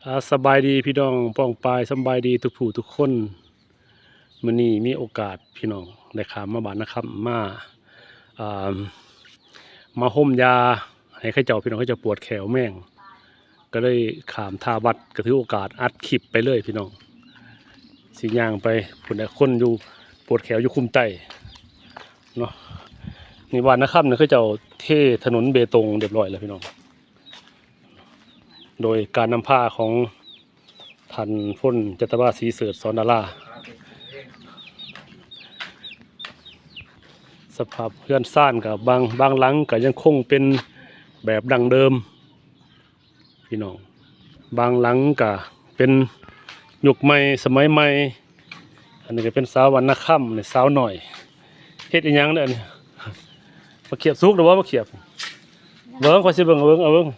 ອາ ສະບາຍດີພີ່ນ້ອງປ້ອງປາຍ ສະບາຍດີທຸກຜູ້ທຸກຄົນ. ມື້ນີ້ມີໂອກາດພີ່ນ້ອງໄດ້ຂ້າມມາບ້ານນາຄຳ ມາ ອ່າ ມາຫົ່ມຢາໃຫ້ເຂົາເຈົ້າ ພີ່ນ້ອງ ເຂົາເຈົ້າປວດແຂ້ວແມງ ກໍເລີຍຂ້າມທ່າວັດ ກໍຖືໂອກາດອັດຄລິບໄປເລີຍພີ່ນ້ອງ. ຊິຍ່າງໄປພຸ້ນແຫຼະ ຄົນຢູ່ປວດແຂ້ວຢູ່ຄຸ້ມໃຕ້ເນາະ. ນີ້ບ້ານນາຄຳນີ້ ເຂົາເຈົ້າເທຖະໜົນເບຕົງຮຽບຮ້ອຍແລ້ວພີ່ນ້ອງ ໂດຍການນຳພາຂອງທ່ານພົນຈັດຕະວາ ສີເສີດ ສອນດາລາ. ສະພາບເຮືອນຊານກໍບາງ ບາງຫຼັງກໍຍັງຄົງເປັນແບບດັ້ງເດີມພີ່ນ້ອງ, ບາງຫຼັງກໍເປັນຍຸກໃໝ່ສະໄໝໃໝ່. ອັນນີ້ກໍເປັນສາວບ້ານນາຄຳ ນີ້ສາວນ້ອຍ. ເຮັດອີ່ຫຍັງເດີອັນນີ້? ມາຂຽບສຸກແລ້ວບໍ່? ມາຂຽບ ເບິ່ງ ຂ້ອຍຊິເບິ່ງ ເບິ່ງ ເອົາເບິ່ງ.